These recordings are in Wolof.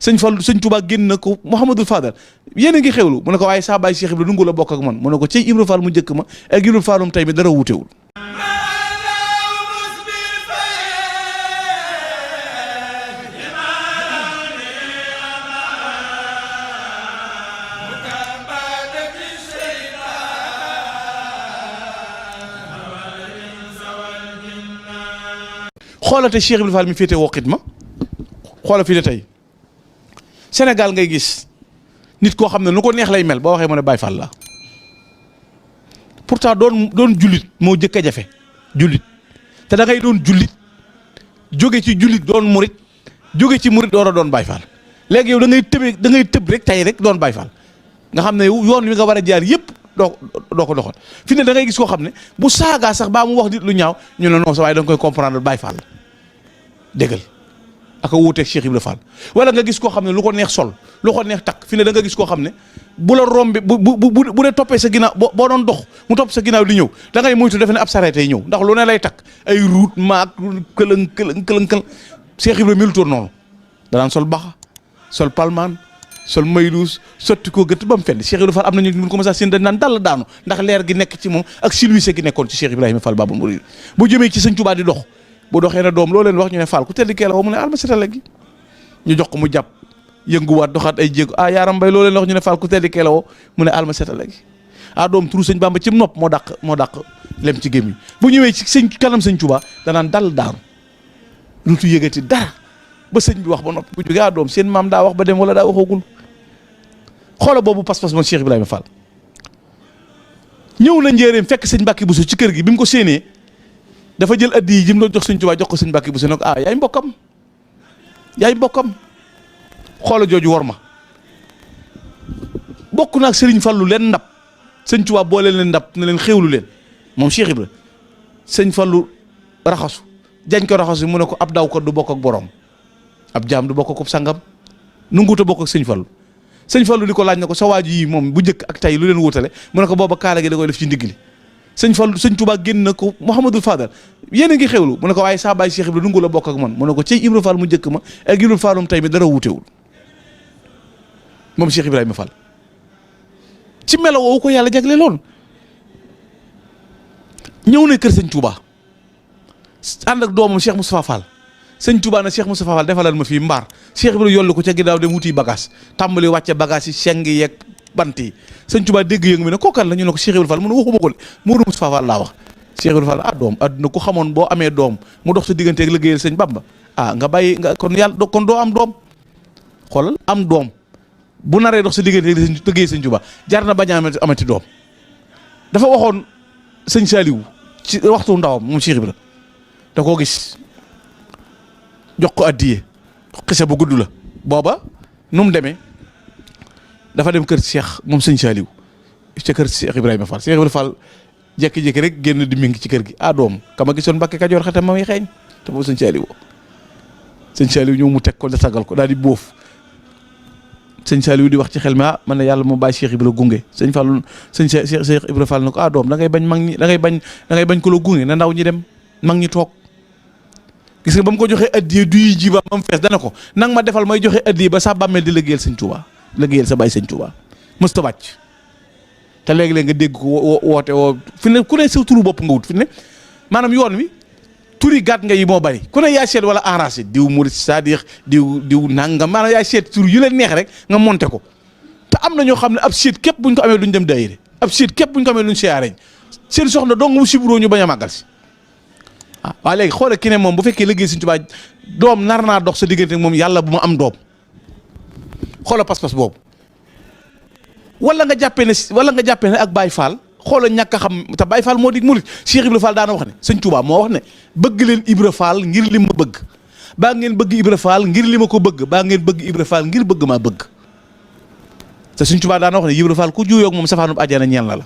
sëñ Fall sëñ Touba génn na ko Mouhamadul Fadal yéen a ngi xewlu mu ne ko waaye saa baay Cheikh Ibra dungu la bokk ak man mu ne ko cey Ibra Fall mu njëkk ma ak Ibra Fallum tey mi dara wutewul xoolate Cheikh Ibra Fall mi féete woo xidma xoola fii de tey Sénégal ngay gis nit koo xam ne nu ko neex lay mel boo waxee mu ne Baye Fall la pourtant doon jullit moo jëkk a jafe jullit te da ngay doon jullit jóge ci jullit doon murit jóge ci murit door a doon Baye Fall léegi yow da ngay tëb rek tey rek doon Baye Fall nga xam ne yoon wi nga war a jaar yëpp doo ko doxal fi ne da ngay gis koo xam ne bu saagaa sax baa mu wax nit lu ñaaw ñu ne non sa waaye da nga koy comprendre Baye Fall déggal aka wuuteeg Cheikh Ibra Fall wala nga gis koo xam ne lu ko neex sol lu ko neex takk fi ne da nga gis koo xam ne bu la rombi bu dee toppee sa ginnaaw boo doon dox mu topp sa ginnaaw di ñëw da ngay moytu defe ne ab sareet ay ñëw ndax lu ne lay takk ay ruut maak këlëng Cheikh Ibra mi lu toon noonu danaan sol baxa sol palmaan sol mayluus sotti koo gëtt ba mu fenn Cheikh Ibra Fall am nañu mun ko masa seen dañ naan dal daanu ndax leer gi nekk ci moom ak silwise gi nekkoon ci Cheikh Ibrahima Fall Babou Mouride bu jëmee ci sëñ Touba di dox bu doxee na doom loo leen wax ñu ne Fall ku tedd kee la woo mu ne alma setala gi ñu jox ko mu jàpp yënguwaat doxaat ay jéego yaaram mbay loo leen wax ñu ne Fall ku tedd kee la woo mu ne alma setala gi doom turu sëñ Bamba ci nopp moo dàq lem ci gémmiñ bu ñëwee ci sëñ kanam sëñ Touba danaan dal daanu duutu yëgati dara ba sëñ bi wax ba nopp bu jógee doom seen maam daa wax ba dem wala daa waxagul xoola boobu pas-pas moom Cheikh Ibrahima Fall ñëw na njéeréem fekk sëñ Mbàkke Buso ci kër gi bi mu ko séenee dafa jël addi yi ji mu doon jox sëñ Tuubaa jox ko sëñ Mbàkke Buso ne ko yaay mbokkam xoola jooju war ma bokk naag Sëriñ Fallu leen ndab sëñ Tuubaa boole leen ndab ne leen xéwlu leen moom Cheikh Ibra sëñ Fallu raxasu jañ ko raxasu mu ne ko ab daw ko du bokk ak borom ab jaam du bokk ak sangam nunguuta bokk ak sëñ Fallu sëñ Fallu di ko laaj na ko sa waaju yi moom bu njëkk ak tey lu leen wutale mu ne ko booba kaala gi da koy def ci ndigg li sëñ Fallu sëñ Touba génn na ko Mouhamadul Fadal yéen a ngi xewlu mu ne ko waaye saa baay Cheikh Ibra dungu la bokk ak man mu ne ko cey Ibra Fall mu njëkk ma ak Ibra Fallum tey mi dara wutewul moom Cheikh Ibrahima Fall ci melo woowu ko yàlla jagle loon ñëw na kër sëñ Touba ànd ak doomam Cheikh Moustapha Fall sëñ Touba na Cheikh Moustapha Fall defalal ma fii mbaar Cheikh Ibra yollu ko ca ginnaaw dem wuti bagage tàmbali wàcce bagage yi seng yeeg bant yi sëñ Touba dégg yëngu mi ne kookan la ñu ne ko Cheikh Ibra Fall mu ne waxuma ko Mourou Moustapha Fall laa wax Cheikh Ibra Fall doom adduna ko xamoon boo amee doom mu dox sa digganteeg liggéeyal sëñ Bamba nga bàyyi nga kon yàlla kon doo am doom xoolal am doom bu naree dox sa digganteeg liggéeyal sëñ Touba jar na bañ a amati doom dafa waxoon sëñ Saliou ci waxtu ndawam moom Cheikh Ibra da koo gis jox ko addiye xise bu gudd la booba nu mu demee dafa dem kër Cheikh moom sëñ Saliou ca kër Cheikh Ibrahima Fall Cheikh Ibrahima Fall jékki-jékki rek génn di mingi ci kër gi doom kama gisoon Mbàkke Kajoor xetam ma muy xeeñ te boobu sëñ Saliou ñëw mu teg ko da sagal ko daal di bóof sëñ Saliou di wax ci xel mi man ne yàlla moo bàyyi Cheikh Ibra gunge sëñ Fall sëñ Cheikh Ibra Fall ne ko doom da ngay bañ mag ñi da ngay bañ ko la gunge na ndaw ñi dem mag ñi toog gis nga ba mu ko joxee addiye du yi ji ba mu fees dana ko nang ma defal may joxe addiye ba sa bàmmeel di liggéeyal sëñ Touba liggéeyal sa bàyyi sëñ Touba mësta wàcc te léegi-léegi nga dégg ko woote woo fi ne ku ne sa turu bopp nga wut fi ne maanaam yoon wi turi gàtt nga yi moo bari ku ne yaay seet wala enragé diw murid c'est-à-dire diw nangam maanaam yaay seet tur yu leen neex rek nga monté ko te am na ñoo xam ne ab seet képp buñ ko amee duñ dem daayira ab seet képp buñ ko amee duñ siyaareñ seen soxna dong mu siburoo ñu bañ a màggal si waaw léegi xoole ki ne moom bu fekkee liggéey sëñ Tuubaa doom nar naa dox sa diggante moom yàlla bu ma am doom xoola pas-pas boobu wala nga jàppee ne ak Baye Fall xoola ñàkk a xam te Baye Fall moo di murit Cheikh Ibra Fall daana wax ne sëñ Touba moo wax ne bëgg leen Ibra Fall ngir li ma bëgg baa ngeen bëgg Ibra Fall ngir li ma ko bëgg baa ngeen bëgg Ibra Fall ngir bëgg maa bëgg te sëñ Touba daana wax ne Ibra Fall ku juuyoog moom safaanub àjjana ñeel na la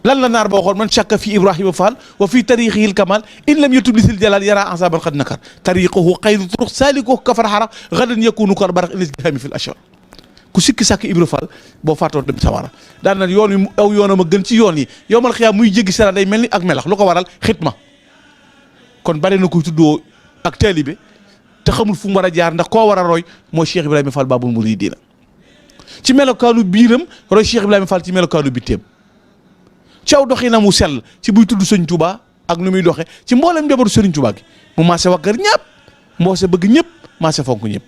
lan la naar ba waxoon man shakka fi Ibrahima Fall wa fi tariixihil kamal in lam yatub lisil jalal yara ansaban xad nakar tariquhu xayru turuq salikuhu kafar xara gadan yakunu kar barax ilisdihami fil ashar ku sikki sàkk Ibra Fall boo faatoo dem sawara daan na yoon wi aw yoonam a gën ci yoon yi yowmal xiyaam muy jéggi sara day mel ni ak melax lu ko waral xitma kon bari na kuy tuddoo ak taalibe te xamul fu mu war a jaar ndax koo war a roy mooy Cheikh Ibrahima Fall Babul Mouridina ci melokaanu biiram roy Cheikh Ibrahima Fall ci melokaanu bitteem ci aw doxinam mu sell ci buy tudd sëñ Touba ak nu muy doxe ci mboolem njabootu Sëriñ Touba gi mu maase waggar ñëpp mboose bëgg ñëpp maase fonk ñëpp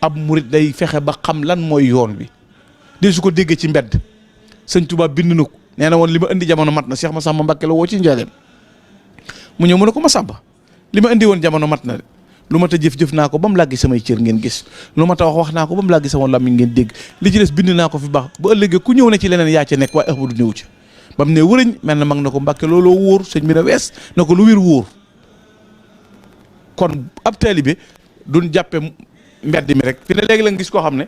ab murit day fexe ba xam lan mooy yoon wi de su ko déggee ci mbedd sëñ Touba bind na ko nee na woon li ma indi jamono mat na Cheikh Massamba Mbacké la woo ci njaareem mu ñëw mu ne ko Massamba li ma indi woon jamono mat na de lu ma ta jëf-jëf naa ko ba mu làggi samay cër ngeen gis lu ma ta wax naa ko ba mu làggi sama làmmiñ ngeen dégg li ci des bind naa ko fi baax ba ëllëgee ku ñëw ne ci leneen yaa ca nekk waaye Ahmadu ñëw ci ba mu ne wërëñ mel na mag na ko Mbacké looloo wóor sëñ bi na wees na ko lu wér wóor kon ab taalibe duñ jàppe mbedd mi rek fi ne léegi la nga gis koo xam ne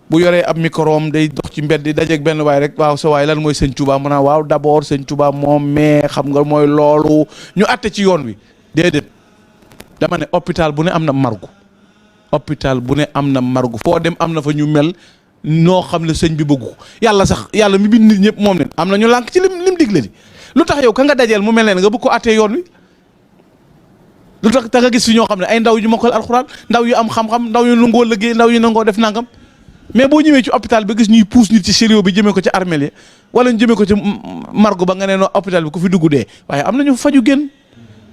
bu yoree ab microom day dox ci mbedd dajeeg benn waay rek waaw sa waay lan mooy sëñ Touba mu naa waaw d'abord sëñ Touba moom mais xam nga mooy loolu ñu àtte ci yoon wi déedéet dama ne hôpital bu ne am na margu hôpital bu ne am na margu foo dem am na fa ñu mel noo xam ne sëñ bi bëggu yàlla sax yàlla mi bind nit ñëpp moom leen am na ñu lànk ci lim digle di lu tax yow ka nga dajeel mu mel ne nga bëgg ko àttee yoon wi lu tax nga gis fi ñoo xam ne ay ndaw yu mokkal alxuraan ndaw yu am xam-xam ndaw yu nangoo liggéey ndaw yu nangoo def nangam mais boo ñëwee ci hôpital bi gis ñuy pousse nit ci sérieux bi jëmee ko ci armeel yi wala ñu jëmee ko ci margo ba nga ne noo hôpital bi ku fi dugg dee waaye am na ñu faju génn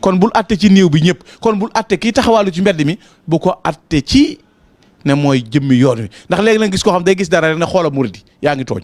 kon bul atte ci néew bi ñëpp kon bul atte kii taxawaalu ci mbedd mi bu ko atte ci ne mooy jëmmi yoon wi ndax léegi la gis koo xam day gis dara rek ne xoola murid yaa ngi tooñ